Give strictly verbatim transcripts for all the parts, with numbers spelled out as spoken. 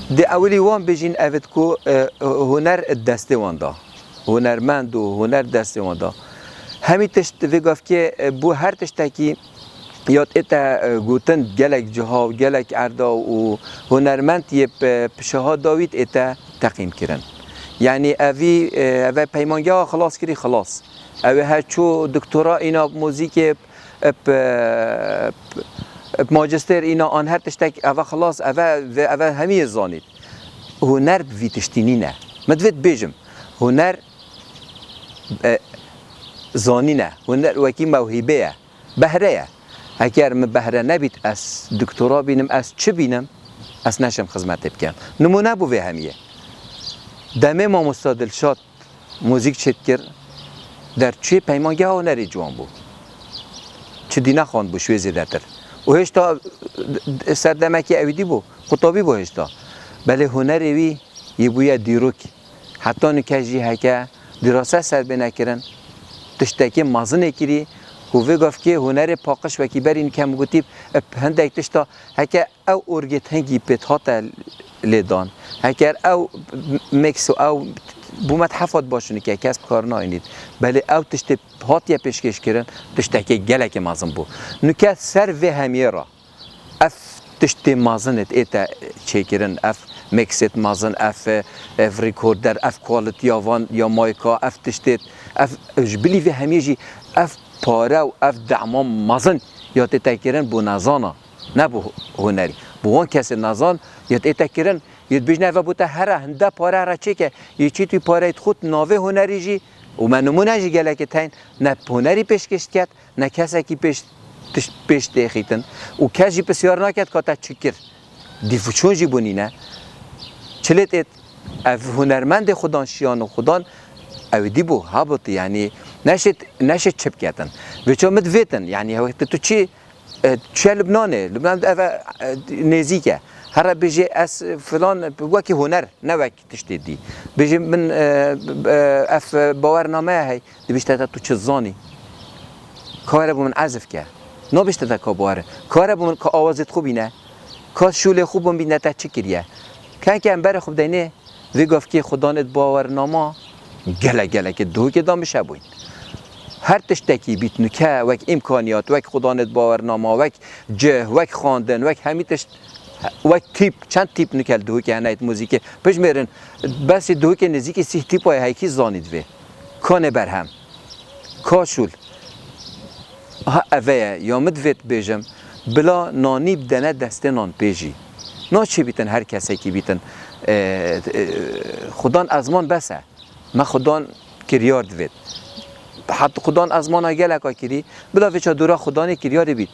Di ewilî wan bêjîn evit ku, e, huner destê wan da. Hunermend û huner destê wan da. Hemî tişt vê gavkê, e, bû her tiştekî ya tê te, e, gotin gelek ciha û gelek erda û hunermend yê pe-, pişiha dawî tê te teqîm kirin. Yanî evî, e, eve peymangeha xilas kirî xilas. Ew ê her çû doktora îna muzîkê, ep, ep, ep majistêr îna an her tiştek eve xilas, eve, ve-, eve hemiyê zanît. Huner bi vî tiştî nîne. Min divêt bêjim, huner, e, zanîn e. Huner wekî mewhîbe ye. Behre ye. Heger min behre nebît, ez doktora bînim, ez çi bînim, ez neşim xizmetê bikim. Nimûne bû vê hemiyê. Demê mamosta Dilşad muzîk çêdikir, derçûyê peymangeha hunerê ciwan bû. Çi dîne xwend bû, şwê zêdetir. Û hêşta serdemekî ewî dî bû, qutabî bû hêşta. Belê hunerê wî yê bûye dîrok. Heta nûke jî heke dîrase ser bê nekirin, tiştekê mezin ê kirî, ku vê gavkê hunerê paqij wekî berî nûke min gotî, hindek tişta heke ew orgê hingî pêt hate lêdan. Heger ew mix û ew bûmet hefat baş nûke kes bi kar nayînît. Belê ew tiştê hatiye pêşkêş kirin, tiştekê gelekê mezin bû. Nûke ser vê hemiyê re ev tiştê mezin ê te çêkirin, ev mixêt mezin, ev, ev rekorder, ev quality ya van, ya mayka, ev tiştê, ev ji bilî vê hemiyê jî ev pare û ev dema mezin ya tê te kirin bo nezana. Ne bo hunerî. Bo wan kesê nezan, yê tê te kirin, yê dibêjin eve bo te here hinde pare here çêke, yê çî tu pareyê dixwit navê hunerî jî, û me nimûne jî gelekê teyn, ne hunerî pêşkêş diket, ne kesekî pêş, tişt pêş têxîtin. Û kes jî pisyar naket ka te çi kir. Dîf û çûn jî bo nîne. Çi lê têt, ev hunermendê xudan şiyan û xudan ew dî bû, habitî, yanî neşêt, neşêt çi biketin. Vê ço min divêtin, yanî wextê tu çi E, çiye Lubnanê? Lubnan ev e, e, nêzîk e. Here bêjê ez filan, wekî huner, ne wek tiştê dî. Bêjê min, e, e, ev bawername ye hey. Dibêjte te tu çi zanî? Ka were bo min ezif ke. Nabêjte te ka bawere. Ka were bo min ka awazê xwe bîne. Ka şûlê xwe bo min bîne te çi kiriye. Kenke em berê xwe bideyne, Vê gavkê xudanêt bawernama gelek gelekê duhokê dan bişebûyn. Her tiştekî bît nuke, wek îmkaniyat, wek xudanêt bawernama, wek cih, wek xwendin, wek hemî tişt, wek tîp, çend tîp nuke li duhokê hene yêt muzîkê. Bijmêrin, besî duhokê nêzîkî sîh tîpa ye, heykî zanî divê. Kanê berhem. Kaşûl. Ha, eve ye, ya min divêt bêjim, bila nanî bidene destê nanpêjî. Naçê bîtin her kesekî bîtin. E, e, xudan ezman bes e. Me xudan kiryar divêt. Hat xudan ezmana geleka kirî, bila vêça dora xudanê kiryarê bît.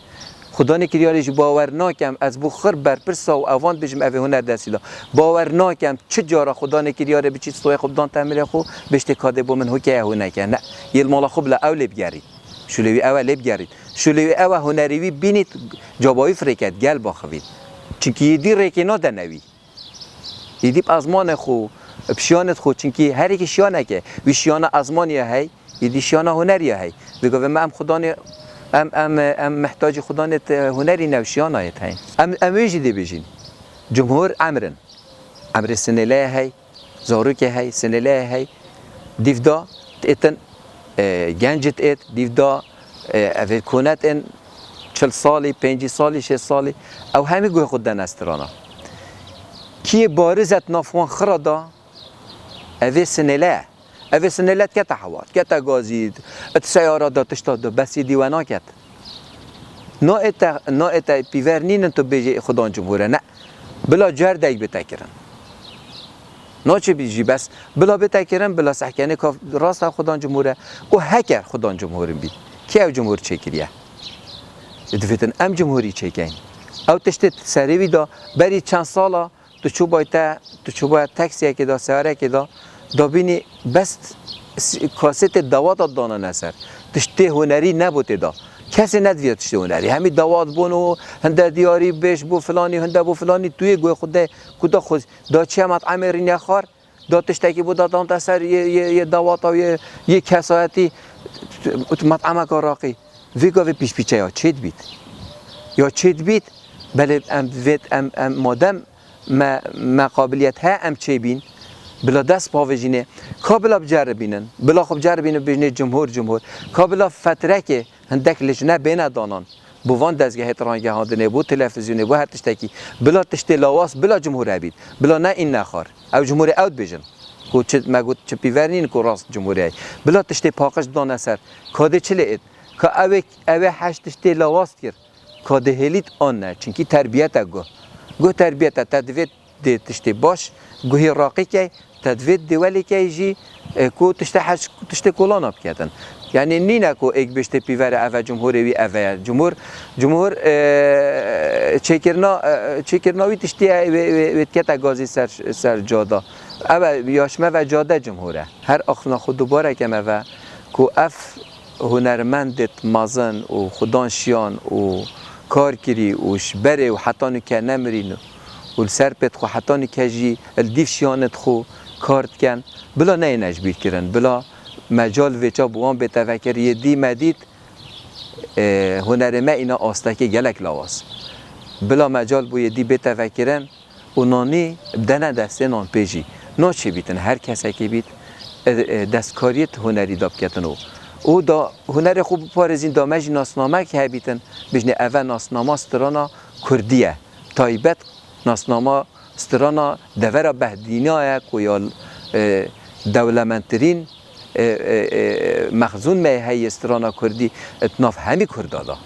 Xudanê kiryarê jî bawer nakem, ez bû xir berpirsa û evan dibêjim, ev ê huner destî da. Bawer nakem, çi cara xudanê kiryarê biçît stoyê xwe bidan temirê xwe, bêjtê kadê bo min hokeye hûneke. Ne, yê li mala xwe bila ew lê bigerît. Şûlê wî ew e lê bigerît. Şûlê wî ew e hunerê wî bînît, caba wî firêket, gel baxivît. Çimkî yê dî rêkê nadene wî. Yê dî bi ezmanê xwe, bi şiyanê xwe, çimkî her yekî şiyaneke, wî şiyana ezmanî ye hey, yê dî şiyana hunerî ye hey. Vê gavê me em xudanê, em, em, em mihtacî xudanê te hunerî ne, şiyana yê te hey. Em, em wê jî dê bêjîn. Cumhur emr in. Emrê sinêleye hey, zarokê hey, sinêleye hey. Dîvda têtin, e, genc êt, dîvda, e, evê konet in, çil salî, pêncî salî, şêst salî. Ew hemî guhê xwe dene strana. Kiyê bariz et nav wan xira da, evê sinêleye. Evê sinêle dikete hewa, dikete gazî, di seyara de tişta de, bes yê dî we naket. Naête, naête pîver nînin tu bêjî xudan cumhur e, ne. Bila cerdek bête kirin. Naçê bî jî bes, bila bête kirin, bila sehkenê ka rast e xudan cumhur e. Û heker xudan cumhur in bî. Kê ew cumhur çêkiriye? Divêtin em cumhurî çêkeyn. Ew tiştê serê wî da berî çend sala Tu çûbay te, tu çûbaya taksiyekê de, seyarekê de, dabînî bes s-, kasetê dawata danane ser. Tiştê hunerî nebû tê de. Kesê nediviya tiştê hunerî. Hemî dawat bûn û hinde diyarî bêş bû filanî, hinde bû filanî, tu yê guhê xwe de, ku da xwe, da çiye met'emê rîne xwar, da tiştekî bû da dan te ser yê, yê, yê dawata yê, yê kesayetî, tu met'emeka raqî. Vê gavê pîçpîçe ya çêdibît. Ya çêdibît, belê em vêt, em, em madem me, me qabiliyet he em çêbîn, bila dest pavêjînê, ka bila biceribînin, bila xwe biceribînin bêjinê cumhur, cumhur, ka bila fetrekê hindek lijne bêne danan, bo van dezgehê rangehandinê, bo televîzyonê, bo her tiştekî, bila tiştê lawaz, bila cumhur hebît, bila ne înnexar. Ew cumhurê ew dibêjin. Ku çi, me got çi pîver nîn ku rast cumhurê ye. Bila tiştê paqij dane ser. Ka dê çi lê êt? Ka ew ê, ew ê heş tiştê lawaz kir. Ka dê hêlît an ne. Çinkî terbiyet e guh. Guh terbiyet e, te divê dê tiştê baş, guhê raqî key, te divê dê welê key jî, e, ku tiştê heş, tiştê kolana biketin. Yani nîne ku êk bêjtê pîvere eve cumhurê wî eve ye. Cumhur, cumhur, e, çêkirina, e, çêkirina wî tiştî ye, wê, wê, wê dikete gazî ser, ser cada. Eve yaşme ve cade cumhur e. Her axiftina xwe dubare keme ve ku ev hunermendêt mezin û xudan şiyan û kar kirî û ji berê û heta nûke nemirîn û li ser pêt xwe heta nûke jî li dîv şiyanêt xwe kar dikin. Bila neyêne ji bîr kirin. Bila mecal vêça bi wan bête vekirin. Yê dî me dît, e, hunerê me îna astekê gelek lawaz. Bila mecal bo yê dî bête vekirin û nanî bidene destê nanpêjî. Naçê bîtin, her kesekî bît, e, e, destkariyê hunerî da biketin û, û da hunerê xwe biparêzîn, da me jî nasnamek hebîtin, bijnê eve nasnama strana kurdî ye. Taybet nasnama strana devera Behdîna ye ku ya, e, dewlementtirîn, e, e, e, mexzûn me heye strana kurdî, e, di nav hemî kurda da.